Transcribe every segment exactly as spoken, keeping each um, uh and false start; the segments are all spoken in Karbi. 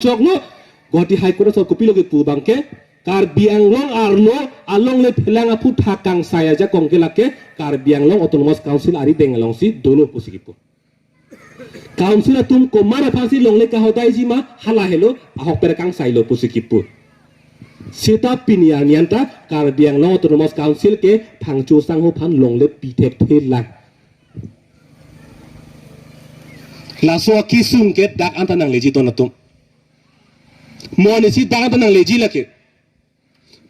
Choklo, Guwahati High Court aso kopilo kepu abangke, Karbi Anglong arlo alongle phelang aphuthak kangsai ajakong ke lake Karbi Anglong Autonomous Council arideng alongsi dolo pusi kipu. Council atum komat aphansi longle kahodaiji ma, hala helo, ahokpet kangsailo pusi kipu. Seta pini arni anta Karbi Anglong Autonomous Council ke Phangcho sangho aphan longle pithekthe lang. Laso akesung ke dak anta nangleji ton atum. Mo anisi dak anta nangleji lake.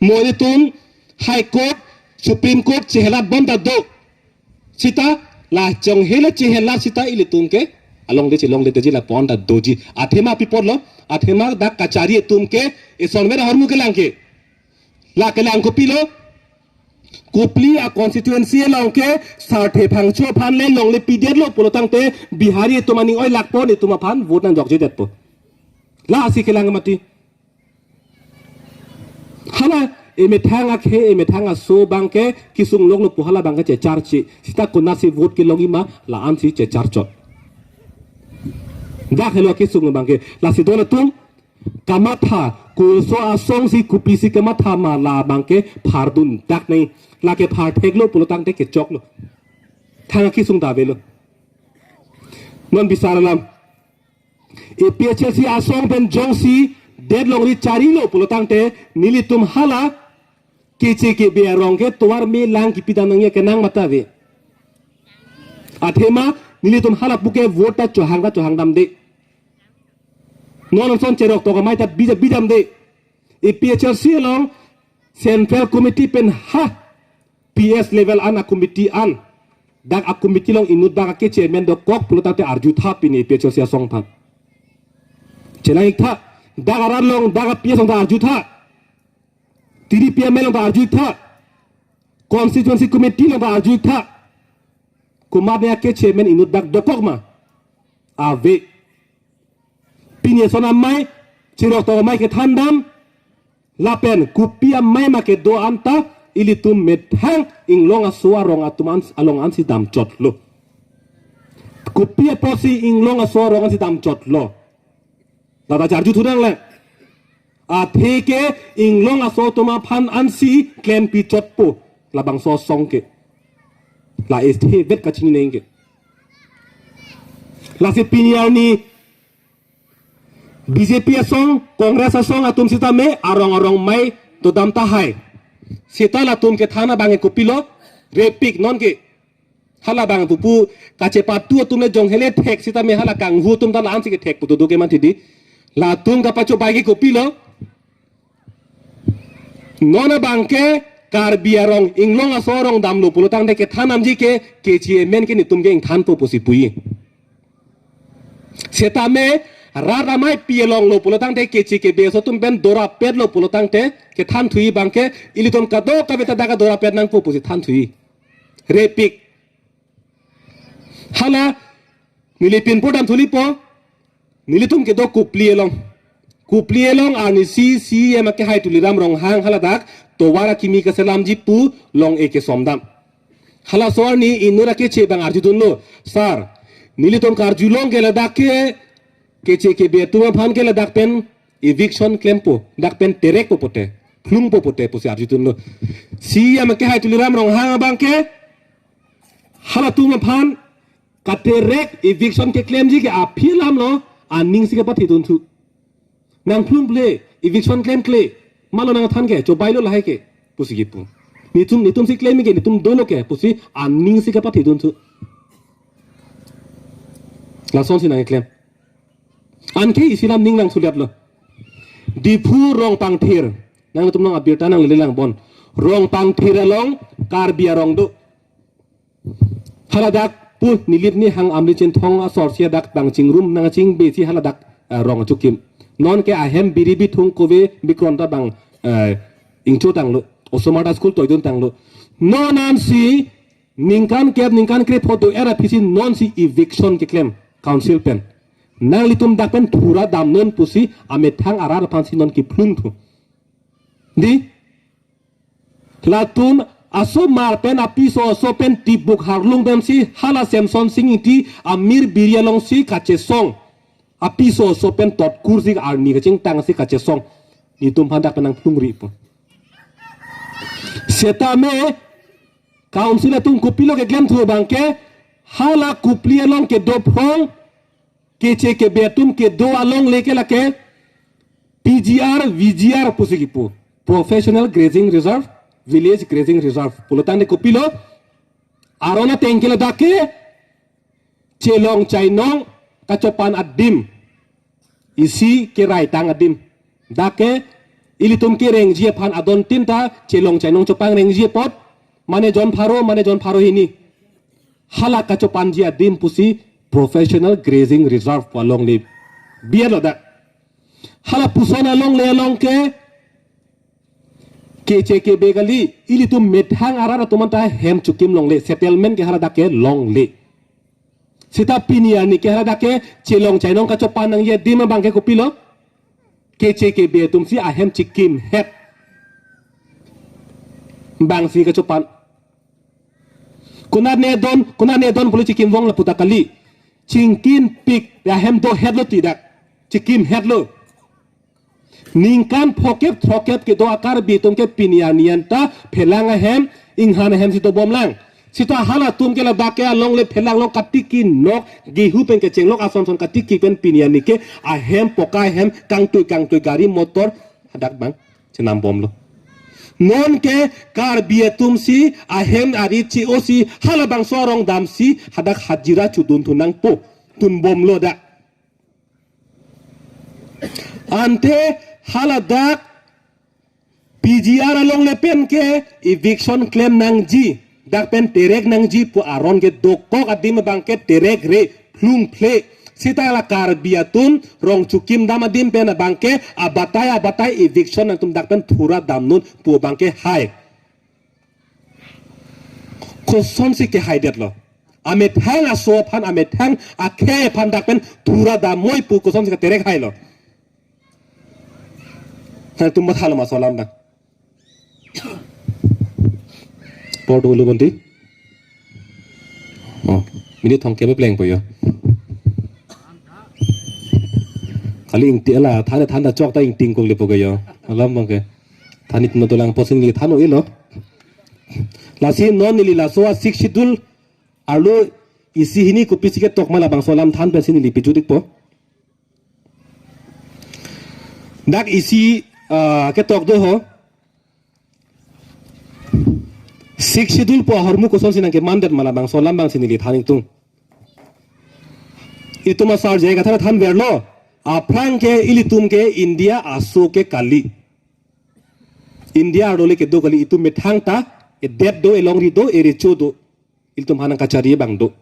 Mo ilitum High Court, Supreme Court chehelat bom ta do. Seta la chonghe le chehelat seta ilitum ke alongle chelongleji lapu-an ta doji. Athema pi apotlo, athema dak kachari atum ke isonmer ahormu kelang ke. La kelang kopilo, Kopili a constituency along ke Sarthe Phangcho aphan le longle pidetlo pulo tangte Bihari atum aning oi lakpo, netum aphan vote nangjokjedetpo. Lasi kelang mati. Hala emethang akhei, emethang aso abangke kesung longlo pu hala abangke checharche. Seta konatsi vote kelongji ma la-ansi checharchot. Dak helo kesung abangke. Lasi don atum kamatha, koso asongsi kopisi kamatha ma la abangke phardun dak nai. Lake phartheklo pulo tangte kechoklo. Thang akesung ta avelo. Non bisar alam. A P H L C asong pen jongsi det longri charilo pulo tangte nelitum hala Keche Kebe arong ke tovar me lang kipidam nangji akenang mata ave. Athema nelitum hala puke vote ta chohang ta chohang damde. Non ason cherok tok amei ta bija bidamde. A P H L C along Central Committee pen ha P S level an a committee an. Dak a committee along inut dak ake chairman dokok pulo tangte arjutha pini A P H L C asong aphan. Chelang iktha, dak arat along, dak a P S along ta arjutha. T D P M L along ta arjuiktha. Constituency committee along ta arjuiktha. Komat ne ake chairman inut dak dokok ma? Ave. Pini ason amei, cherok tok amei kethandam. Lapen kopi amei ma kedo anta ilitum methang inglong aso arong atum an, along ansi damchotlo. Kopi apotsi inglong aso arong ansi damchotlo. Lata charju thunang le. Atheke inglong aso atum aphan ansi klempi chotpo labangso asong ke. La S T vet kachinine ke. Lasi pini arni B J P asong, Congress asong atum sitame arong arong amei dodam tahai. Sita latum kethan abang kopilo, repik non ke. Hala abang pupu kachepatu atum le jong hele thek sitame hala kanghu atum ta la-ansi kethek pu dodo ke mati di. Latum kapachobai ke kopilo. Non abang ke Karbi arong inglong aso arong damlo pulo tangte kethan damji ke K G M N ke netum ke ingthanpo pusi puji. Setame rat amei pi alonglo pulo tangte Keche Kebe aso atum pen dorapetlo pulo tangte kethan thuji abang ke ilitum kadokave ta dak dorapet nangpo pusi than thuji. Repik. Hala neli pinpo dam thulipo. Nelitum kedo Kopili along. Kopili along arnisi C E M akehai Tuliram Ronghang hala dak tovar akimi kaselamji pu long-e kesom dam. Halaso arni inut akeche abang arjudunlo, sir, nelitum karjulong ke ladak ke Keche Kebe atum aphan ke ladak pen eviction klempo, dak pen terekpo pote, phlungpo pote pusi arjudunlo. C E M akehai Tuliram Ronghang abang ke halatum aphan katerek eviction keklemji ke aphi alamlo, aningsi kepathidun thu. Nangphlungple, eviction klemkle, malo nangthan ke, chobailo lahai ke pusi kipu. Netum, netumsi klem ke, netum dolo ke pusi aningsi kepathidun thu. Lasonsi nangklem. Anke isi alam ning nangsuliatlo. Diphu Rongpangthir. Nangtum nang abirta nanglele lang bon. Rongpangthir along Karbi arong do. Haladak pu nilit nihang Amri Chinthong asor si adak bang chingrum nangchingbesi haladak, eh, rong achukim. Non ke ahem biri bithung kove bikron ta bang, eh, ingcho tanglo. Osomar ta school toidun tanglo. Non ansi ningkan kep ningkan krepho do-er aphisi nonsi eviction keklem council pen. Nanglitum dak pen thura damnon pusi amethang arat aphansi non kiphlung thu. Di latum asomar pen apiso aso pen tibuk harlung damsi hala Semson Sing Ingti amir biri alongsi kachesong. apiso oso pen totkur si arni kachingtang si kachesong. Netum aphan dak pen nangphlungri po. Setame council atum kopilo keklem thu abangke, hala Kopili along kedo phrong, keche kebe atum kedo alongle ke lake P G R, V G R pusi kipu. Professional Grazing Reserve, Village Grazing Reserve. Pulotangte kopilo, aron ateng ke ladak ke chelong chainong kachopan adim. Isi keraitang adim. Dak ke ilitum kerengji aphan adon tin ta chelong chainong chopangrengji apot. Mane jon pharo, mane jon pharo hini. Hala kachopanji adim pusi Professional Grazing Reserve pu alongle bi-etlo dak. Hala puson alongle along ke keche kebe kali, ilitum methang arat atum anta hem chokim longle, settlement ke hala dak ke longle. Seta pini arni ke hala dak ke chelong chainong kachopan nangji adim abangke kopilo, keche kebe atum si ahem chikimhet. Bang si kachopan. Konat ne don, konat ne don pulo chikimvong lapu ta kali. Chingkimpik, ahem dohetlo ti dak. Chikimhetlo. Ningkan phokep throkep kedo a-Karbi atum ke pini arni anta phelang ahem, inghan ahem si dobomlang. Seta halatum ke ladak ke alongle phelang along katiki nok, gehu pen kechenglok ason son katiki pen pini arni ke ahem poka ahem kangtui kangtui gari motor hadak bang chenambomlo. Non ke Karbi atum si ahem ari chi-o si halabangso arong damsi hadak hajira chudun thu nangpo, dunbomlo dak. Ante haladak P G R alongle pen ke eviction klem nangji, dak pen terek nangji pu aron ke dokok adim abangke terekre, phlungphle. Seta la Karbi atum rong chokim dam adim pen abangke abatai abatai eviction nangtum dak pen thura damnun pu abangke hai. Kosonsi kehaidetlo? Amethang aso aphan, amethang akhei aphan dak pen thura damnoi pu kosonsi keterek hailo? Nangtum mathalo ma laso alam dak. Por dulu bonti. Oh, minit thomkep plengpo jo. Kali ingti ala, than than ta chok ta ingting kung lepo jo. Alam abangke. Than it no dolang posing neli than-o-elo. Lasi non neli laso a-Sixth Schedule arlo isi hini kopisi ketok ma labangso alam than pensi neli pejut-ikpo. Dak isi, ah, ketok do ho. Sixth Schedule pu ahormu kosonsi nangkemandet ma labangso alam abangsi neli than ingtung. Itum asar jai katha thanverlo. Aphrang ke ilitum ke India aso ke kali. India arlo le kedo kali, itum methang ta, edet do, elongri do, erecho do. Ilitum aphan nangkachari abang do.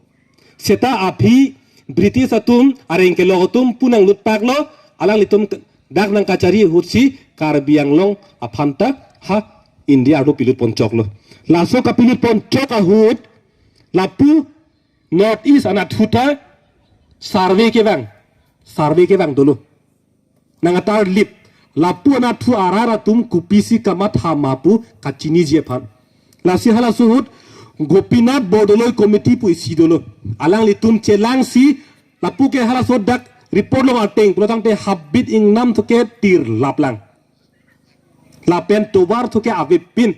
Seta aphi British atum, areng kelok atum pu nanglutpaklo, alanglitum dak nangkachari ahutsi Karbi Anglong aphan ta ha India arlo pilutponchoklo. Laso kapilutponchok ahut, lapu North East anatthu ta survey kevang, survey kevang dolo. Nang atar lip, lapu anatthu arat atum kopisi kamatha ma pu kachiniji aphan. Lasi halaso ahut Gopinath Bordoloi Committee pu isi dolo. Alanglitum chelangsi, lapu ke halaso dak report along ateng pulotangte habit ingnam thu ke tirlaplang. Lapen tovar thu ke avepin.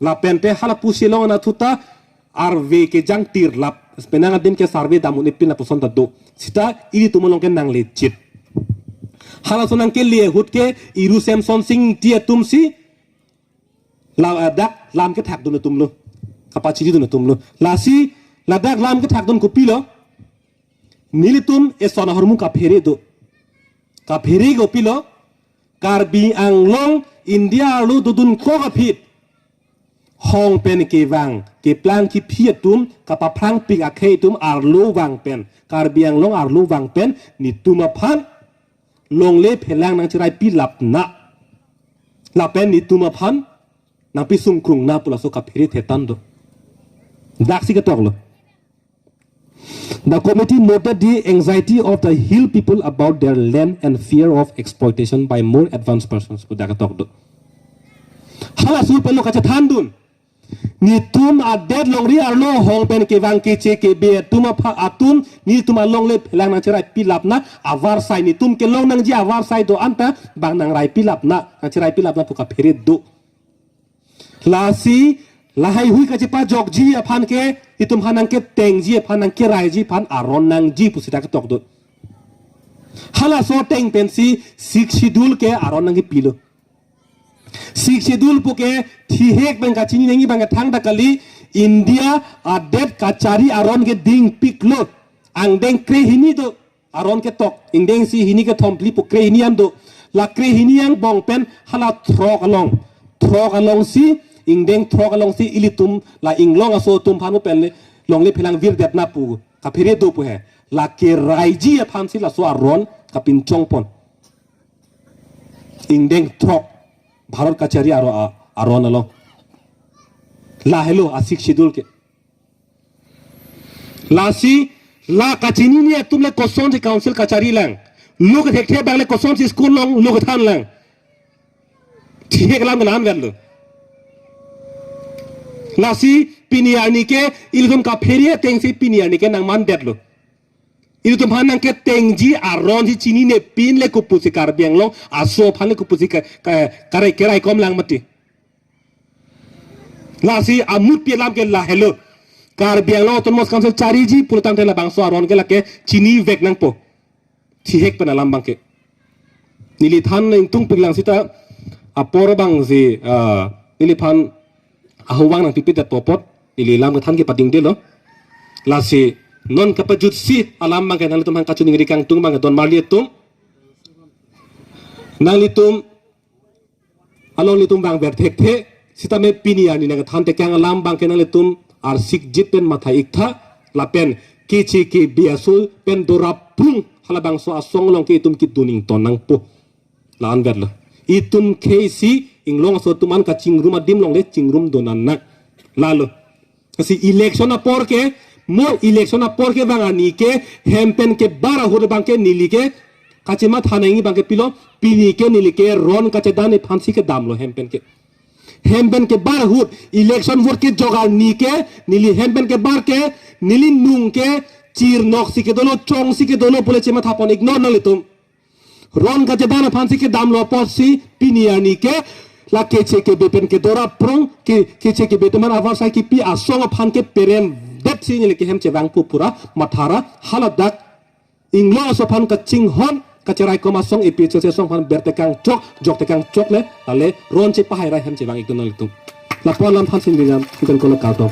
Lapente hala pusi long anatthu ta arve kejang tirlap. Penang adim ke survey dam un-epin lapuson ta do. Seta ilitum along ke nanglechit. Halaso nangkele ahut ke Iru Semson Sing Ingti atumsi la, eh, dak lam kethakdun atumlo. Kapachiri dun atumlo. Lasi ladak lam kethakdun kopilo? Nelitum eson ahormu kaphere do. Kaphere kopilo? Karbi Anglong India arlo dodunkok aphi hong pen kevang, keplang kephi atum, kapaphrangpik akhei atum arlo vang pen, Karbi Anglong arlo vang pen netum aphan longle phelang nangcheraipi lapna. Lapen netum aphan nangpisung krungna pu laso kaphere thetan do. Daksi ketoklo. The committee noted the anxiety of the hill people about their land and fear of exploitation by more advanced persons. Pu dak ketok do. Halaso ahut penlo kachethandun. Netum adet longri arlo hong pen kevang keche kebe atum apha atum netum alongle phelang nangcherai pilap na avarsai, netum kelong nangji avarsai do anta bang nangrai pilap na, nangcherai pilap na pu kaphere do. Lasi lahaihui kachepajokji aphan ke, itum aphan nangketengji aphan, nangkeraiji aphan aron nangji pusita ketok do. Halaso ateng pensi Sixth Schedule ke aron nangkepilo. Sixth Schedule puke thihek pen kachini nangji abang ke thangta kali, India adet kachari aron ke dingpiklo. Angdeng krehini do aron ketok, ingdeng isi hini kethom phli pu krehini an do. La krehini angbong pen hala throk along, throk alongsi, ingdeng throk alongsi ilitum la Inglong aso atum aphan pen le longle phelang virdet na pu kaphere do pu he. La keraiji aphansi laso aron kapinchongpon. Ingdeng throk Bharat kachari aro a-, aron along. Lahelo a Sixth Schedule ke. Lasi la kachinine atum le kosonsi council kachari lang, lo kethekthe abang le kosonsi school along lo kethan lang. Thihek alam ke la-an verlo. Lasi pini arni ke ilitum kaphere atengsi pini arni ke nangmandetlo. Ilitum aphan nangketengji aronsi chininepin le kopusi Karbi Anglong aso aphan le kopusi ka, ka, karai, keraikom lang mati. Lasi amutpi alam ke lahelo. Karbi Anglong Autonomous Council chariji pulotangte labangso aron ke lake chinivek nangpo. Thihek pen alam abang ke. Neli than nangtungpik lang sita apor abangsi, ah, neliphan ahuvang nangpipedet pu apot neli lam kethan kepadingdelo. Lasi non kapajutsi alam abang ke nanglitum aphan kachiningri kangtung abang ke don marli atum. Nanglitum along nelitum vangver thekthe, sitame pini arni nangkethan tekang alam abang ke nanglitum arsikjit pen matha-iktha, lapen keche kebe aso pen doraprung halabangso asong along ke itum kedun ington nangpo. La-an verlo. Itum khei isi Inglong aso atum an kachingrum adim along le chingrumdun nang. Lalo. Lasi election apor ke, mo election apor kevang arni ke, hem pen kebar ahut abang ke neli ke kachematha nangji abang ke pilo, pini ke neli ke ron kachedan aphansi kedamlo hem pen ke. Hem pen kebar ahut, election vote kejok arni ke, neli hem pen kebar ke, neli nung ke chirnoksi kedolo, chongsi kedolo pule chemathapon-iknon nanglitum. Ron kachedan aphansi kedamlo apotsi pini arni ke la keche kebe pen kedoraprung ke, keche kebe teman avarsai kipi asong aphan ke peremdetsi neli ke hem chevangpo pura mathara haladak Inglong aso aphan kachinghon kacheraikom asong A P H L C asong aphan ber tekang chok, jok tekang chok le, lale ron chepahairai hem chevang-ikdun nanglitum. Lapu alam aphansi neli lam ikan kolo karto.